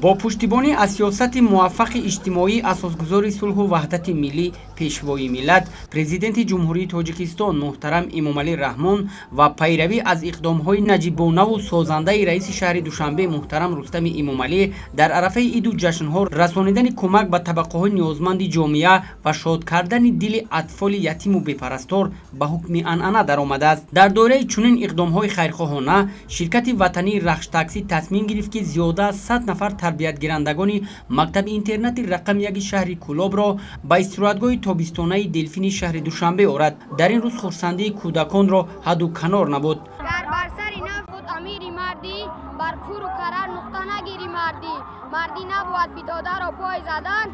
Бо пуштибонӣ аз сиёсати муваффақи иҷтимоӣ, асосгузори сулҳу ваҳдати миллӣ, Пешвои миллат, Президенти Ҷумҳурии Тоҷикистон муҳтарам Эмомалӣ Раҳмон ва пайравӣ аз иқдомҳои наҷибонаву созандаи раиси шаҳри Душанбе муҳтарам Рустами Эмомалӣ, дар арафаи иду ҷашнҳо расонидани кӯмак ба табақаҳои ниёзманди ҷомеа ва шод кардани дили атфоли ятиму бепарастор ба ҳукми анъана даромадааст. Дар доираи чунин иқдомҳои хайрхоҳона ширкати ватании Рахш-Таксӣ тасмим гирифт, ки зиёда аз 100 нафар тарбиятгирандагони мактаби интернати рақами яки шаҳри Кӯлобро ба истироҳатгоҳи тобистонаи Делфини шаҳри Душанбе орад. Дар ин рӯз хурсандии кӯдаконро ҳадду канор набуд. Гар бар сари нафс худ амири мардӣ, бар куру карар нуқта нагирӣ мардӣ. Мардӣ набояд фитодаро пой задан,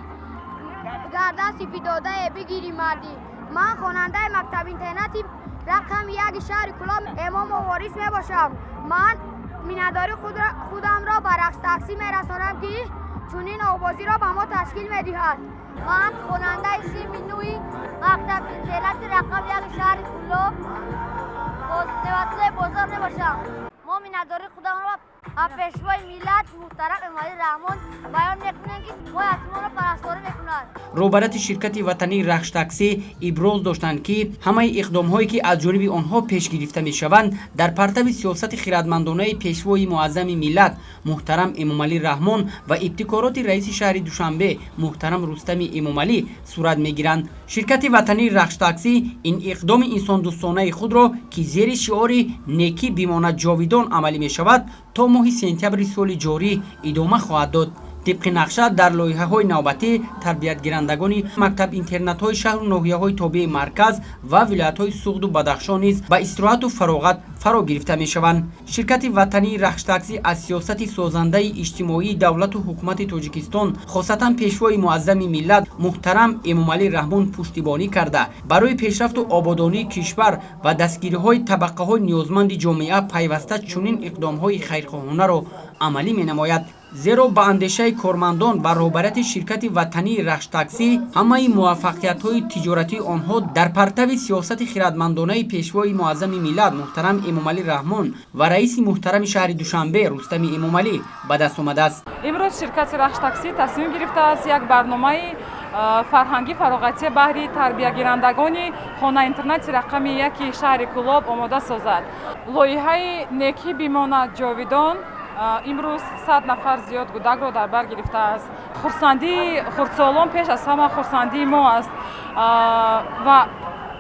гар дасти фитодае бигирӣ мардӣ. Ман хонандаи мактаби интернати рақами яки шаҳри Кӯлоб Эмому Ворис мебошам. Ман миннатдории худамро ба Рахш-Таксӣ мерасонам, ки чунин овбозиро ба мо ташкил медиҳад. Ман хонандаи синфи нӯҳи мактаби интернати рақами яки шаҳри Кӯлоб Неъматуллои Бозор мебошам. Мо миннатдории худамро ба Пешвои миллат муҳтарам Эмомалӣ Раҳмон баён мекунем, ки мо ятимонро парасторӣ мекунад. Роҳбарияти ширкати ватании Рахш-Таксӣ иброз доштанд, ки ҳамаи иқдомҳое, ки аз ҷониби онҳо пеш гирифта мешаванд, дар партави сиёсати хирадмандонаи Пешвои муаззами миллат муҳтарам Эмомалӣ Раҳмон ва ибтикороти раиси шаҳри Душанбе муҳтарам Рустами Эмомалӣ сурат мегиранд. Ширкати ватании Рахш-Таксӣ ин иқдоми инсондӯстонаи худро, ки зери шиори «Некӣ бимонад ҷовидон» амалӣ мешавад, то моҳи сентябри соли ҷорӣ идома хоҳад дод. Тибқи нақша, дар лоиҳаҳои навбатӣ тарбиятгирандагони мактаб-интернатҳои шаҳру ноҳияҳои тобеи марказ ва вилоятҳои Суғду Бадахшон низ ба истироҳату фароғат фаро гирифта мешаванд. Ширкати ватании Рахш-Таксӣ аз сиёсати созандаи иҷтимоии давлату ҳукумати Тоҷикистон, хосатан Пешвои муаззами миллат муҳтарам Эмомалӣ Раҳмон пуштибонӣ карда, барои пешрафту ободонии кишвар ва дастгириҳои табақаҳои ниёзманди ҷомеа пайваста чунин иқдомҳои хайрхоҳонаро амалӣ менамояд. Зеро ба андешаи кормандон ва роҳбарияти ширкати ватании Рахш-Таксӣ, ҳамаи муваффақиятҳои тиҷоратии онҳо дар партави сиёсати хирадмандонаи Пешвои муаззами миллат муҳтарам Эмомалӣ Раҳмон ва раиси муҳтарами шаҳри Душанбе Рустами Эмомалӣ ба даст омадааст. Имрӯз ширкати Рахш-Таксӣ тасмим гирифтааст, як барномаи фарҳангӣ фароғатӣ баҳри тарбиягирандагони хона-интернати рақами яки шаҳри Кӯлоб омода созад. Лоиҳаи «Некӣ бимонад ҷовидон» имрӯз 100 нафар зиёд кӯдакро дар бар гирифтааст. Хурсандии хурдсолон пеш аз ҳама хурсандии мо аст ва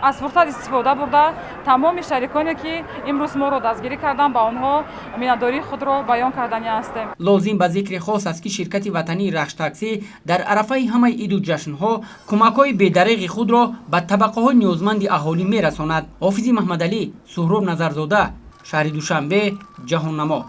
аз фурсат истифода бурда, тамоми шариконе, ки имрӯз моро дастгирӣ карданд, ба онҳо миннатдории худро баён карданӣ ҳастем. Лозим ба зикри хос аст, ки ширкати ватании Рахш-Таксӣ дар арафаи ҳамаи иду ҷашнҳо кӯмакҳои бедареғи худро ба табақаҳои ниёзманди аҳолӣ мерасонад. Ҳофизи Маҳмадалӣ, Суҳроб Назарзода, шаҳри Душанбе, Ҷаҳоннамо.